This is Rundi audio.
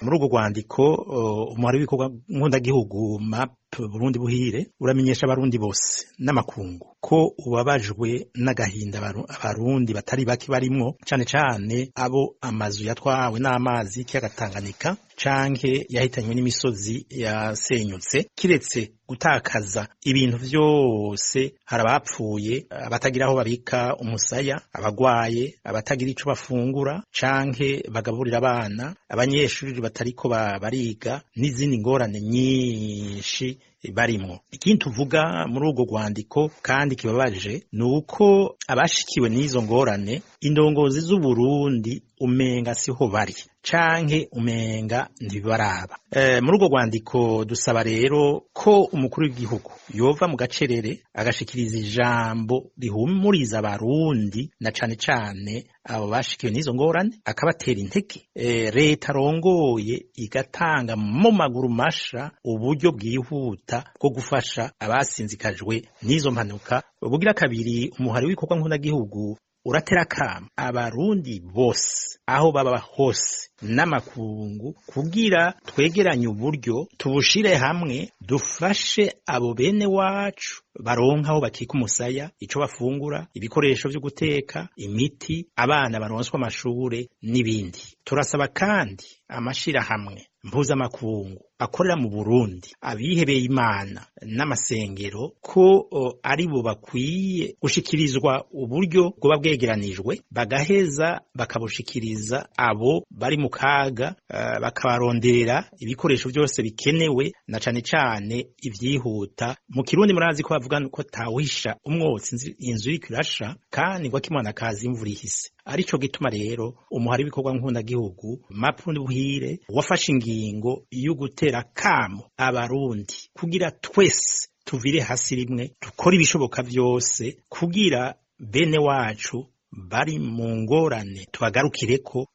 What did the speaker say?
Muri urwo rwandiko, umuhari w'ibikorwa nkundagihugu MAP Burundi Buhire uramenyesha abarundi bose n'amakungu ko ubabajwe n'agahinda abarundi batari bake barimwo, cane cane abo amazu yatwawe n'amazi y'ikiyaga Tanganyika canke yahitanywe n'imisozi yasenyutse. Kiretse gutakaza ibintu vyose, hari abapfuye, abatagira aho babika umusaya, abagwaye, abatagira ico bafungura canke bagaburira abana, abanyeshuri batariko bariga n'izindi ngorane nyinshi barimwo. Ikindi tuvuga muri urwo rwandiko kandi kibabaje ni uko abashikiwe n'izo ngorane, indongozi z'Uburundi umenga siho bari canke umenga ntibaraba. Muri urwo rwandiko dusaba rero ko umukuru w'igihugu yova mu gacerere agashikiriza ijambo rihumuriza abarundi na cane cane abo bashikiwe n'izo ngorane, akabatera intege. Leta arongoye igatanga mu maguru masha uburyo bwihuta bwo gufasha abasinzikajwe n'izo mpanuka. Bugira kabiri, umuhari w'ibikorwa nkundagihugu uratera akamo abarundi bose aho baba hose n'amakungu kugira twegeranye uburyo, tubushire hamwe, dufashe abo bene wacu baronka aho bakika umusaya, ico bafungura, ibikoresho vyo guteka, imiti, abana baronswa amashure n'ibindi. Turasaba kandi amashirahamwe mpuzamakungu akorera mu Burundi, abihebeye Imana n'amasengero ko ari bo bakwiye gushikirizwa uburyo bwoba bwegeranijwe, bagaheza bakabushikiriza abo bari mu kaga, bakabaronderera ibikoresho byose bikenewe na cane cane ivyihuta. Mu Kirundi murazi ko bavuga ko tawisha umwotsi inzu iriko irasha, kandi ngo akimwana kazi imvura ihise. Arico gituma rero umuhari w'ibikorwa nkundagihugu MAP Buhire wafashe ingingo yo gutera kamo abarundi kugira twese tuvire hasi rimwe, dukore ibishoboka vyose kugira bene wacu bari mu ngorane tubagarukireko.